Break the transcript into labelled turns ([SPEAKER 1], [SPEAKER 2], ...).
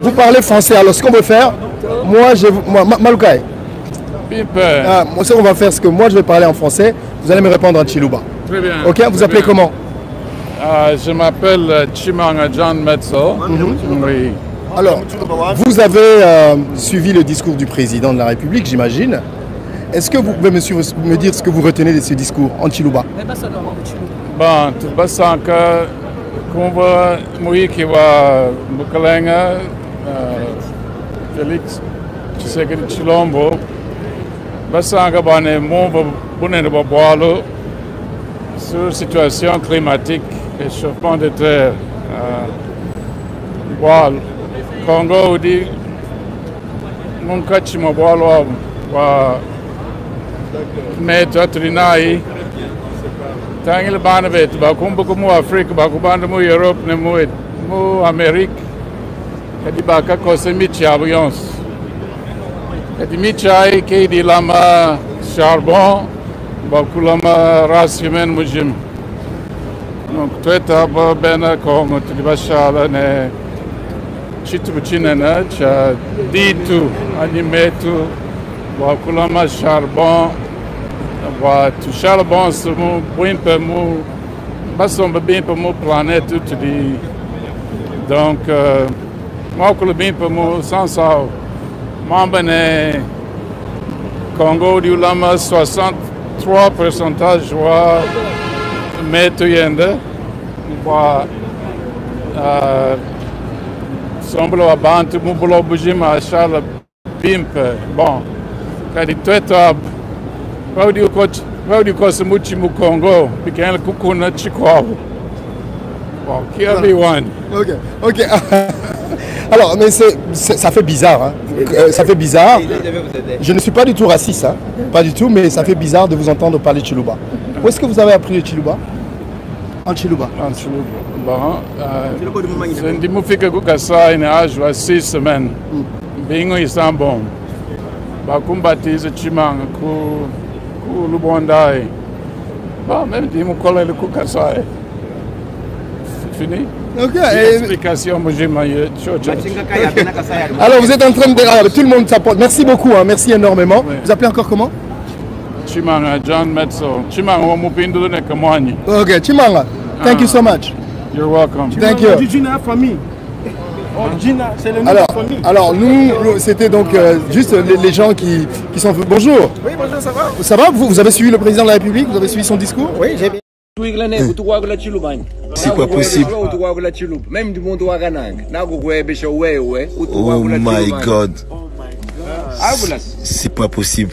[SPEAKER 1] Vous parlez français, alors ce qu'on veut faire, moi je. Moi, Malukai. Ah, moi, ce qu'on va faire, c'est que moi je vais parler en français, vous allez me répondre en Chiluba.
[SPEAKER 2] Très bien.
[SPEAKER 1] Ok, vous appelez comment?
[SPEAKER 2] Je m'appelle Tshimanga John Metzel. Oui.
[SPEAKER 1] Alors, vous avez suivi le discours du président de la République, j'imagine. Est-ce que vous pouvez me, suivre, me dire ce que vous retenez de ce discours en Chiluba?
[SPEAKER 2] Bon, tubasanka kumva muyiki wa Mukalenga Felix Tshisekedi Tshilombo basanga bane mumva bunene bwa bwalo sur situation climatique, réchauffement de terre. Bwalo Congo udi munkatshi mua bwalo abu bwa metu atudi nayi tangila bana betu bakumbuka mu Afrika, bakubanda mu Europe ne mu, mu Amerique, kadi bakakosa mitshi yabu yonso, kadi mitshi ayi ke idi ilama charbon bakulama race humaine mujima. Donc tuetu aba bena Congo tudi bashala ne tshitubu tshinene tshia ditu anyi metu bua kulama charbon bua tushala bonso mu buimpe mu basomba bimpe mu planète utudi. Donc muakulu bimpe mu sansa muamba ne Congo udi ulama 63 pourcentage wa metu yende bua sombolo wa bantu mu buloba bujima ashala bimpe. Bon, kadi tuetu abu paudi paudi ukosa mutshi mu Congo bikengela kukuna tshikuabu. Bon, qui one.
[SPEAKER 1] Ok. Alors, mais ça fait bizarre. Hein. Ça fait bizarre. Je ne suis pas du tout raciste, hein. Pas du tout, mais ça fait bizarre de vous entendre parler Chiluba. Où est-ce que vous avez appris le Chiluba? En Chiluba.
[SPEAKER 2] En Chiluba. Bon, ndi mufike ku Kasai ne âge wa 6 semaines. Mbingu isambombo. Bakumbatiza Tshimanga ku, ku Lubondai. Bon, même ndi mukolele ku Kasai. C'est fini?
[SPEAKER 1] Ok.
[SPEAKER 2] Explication, mujima,
[SPEAKER 1] Alors, vous êtes en train de... Ah, tout le monde s'apporte. Merci beaucoup, hein, merci énormément. Oui. Vous appelez encore comment?
[SPEAKER 2] Tshimanga John Metzel. Tshimanga wa Mupindu ne Kamwanyi.
[SPEAKER 1] Ok, Tshimanga. Thank you so much.
[SPEAKER 2] You're welcome.
[SPEAKER 1] Thank you.
[SPEAKER 3] Gina famille. Oh, Gina, c'est le nom
[SPEAKER 1] Alors,
[SPEAKER 3] de famille.
[SPEAKER 1] alors nous, c'était donc juste les gens qui sont... Bonjour.
[SPEAKER 3] Oui, bonjour, ça va?
[SPEAKER 1] Ça va? Vous, vous avez suivi le président de la République? Vous avez suivi son discours?
[SPEAKER 3] Oui, j'ai bien.
[SPEAKER 4] C'est pas possible. Oh my God. C'est pas possible.